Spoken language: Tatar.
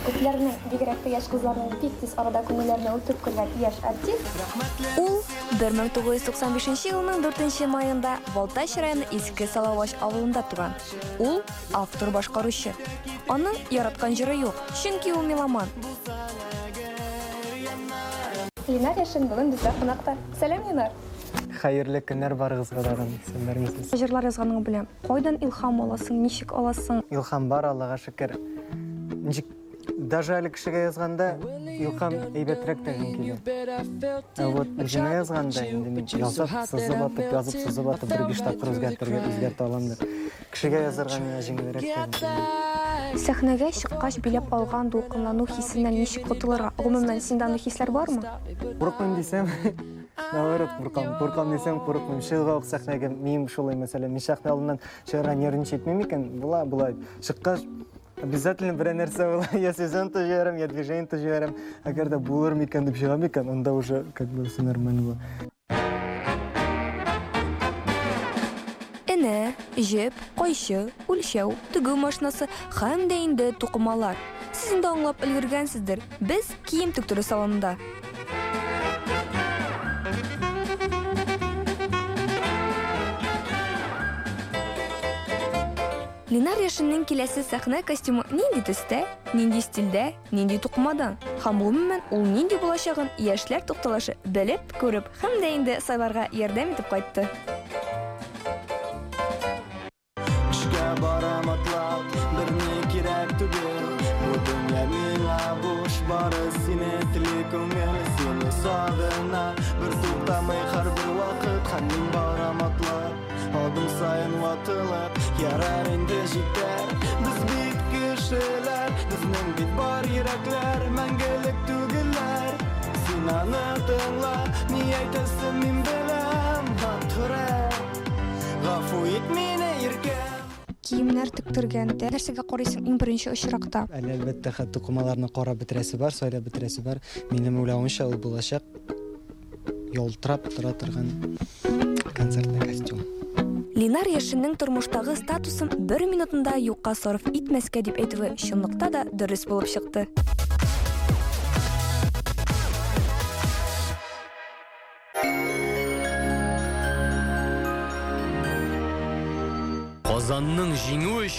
Күпләрнең, бигрәк тә яшь кызларның бик тиз арада күңелләренә үтеп кергән яшь артист. Ул 1995 елның 4 маенда Балтач районы Иске Салавач авылында туган. Ул автор-башкаручы. Аның яраткан җыры юк, чөнки ул меломан. Ленар Яшин бүген бездә кунакта. Сәлам, Ленар! Хәерле көннәр барыгызга да, исәннәрмесез. Җырлар язганыңны беләм. Кайдан илһам аласың, ничек аласың? Илһам бар, Аллага шөкер. Ничек даже әле кешегә язганда илһам әйбәтрәк тә килә. Ә вот үземә язганда инде мин язып, сызып атып, язып, сызып атып бер биш тапкыр үзгәртергә үзгәртә алам да. Кешегә язарга миңа җиңелрәк тә. Сәхнәгә чыккач биләп алган дулкынлану хисеннән ничек котылырга? Гомумән, синдә андый хисләр бармы? Курыкмыйм дисәм, наоборот, куркам. Куркам дисәм, курыкмыйм. Чыга ук сәхнәгә, мин шулай, мәсәлән, мин сәхнә алдыннан чыгарга нервничать итмим икән, була, була. Чыккач, обязательно берәр нәрсә була. Я сезон то җибәрәм, я движение то җибәрәм. Әгәр дә булыр микән дип чыгам икән, анда уже как бы все нормально була. Энә, җеп, кайчы, үлчәү, тегү машинасы һәм дә инде тукымалар. Сез инде аңлап өлгергәнсездер, без кием тектерү салонында. Ленар Яшинның киләсе сәхнә костюмы нинди төстә, нинди стильдә, нинди тукымадан һәм гомумән ул нинди булачагын яшьләр тукталышы белеп, күреп һәм дә инде сайларга ярдәм итеп кайтты. Эшкә барам атлап, берни кирәк түгел. Бу дөнья миңа буш, бары сине тели күңел. Сине сагына, бер туктамый һәрбер вакыт. Һәм мин барам атлап, адым саен ватылып. Ярар инде җитәр, без бит кешеләр, безнең бит бар йөрәкләр, мәңгелек түгелләр. Син аны тыңла, ни әйтәсен мин беләм. Матурак, гафу ит мине, иркәм. Киемнәр тектергәндә нәрсәгә карыйсың иң беренче очракта? Әле әлбәттә хәтта тукымаларны карап бетерәсе бар, сайлап бетерәсе бар. Минем уйлавымча, ул булачак ялтырап тора торган концертный костюм. Ленар Яшинның тормыштагы статусын бер минутында юкка сарыф итмәскә дип әйтүе чынлыкта да дөрес булып чыкты. Казанның җиңүе өчен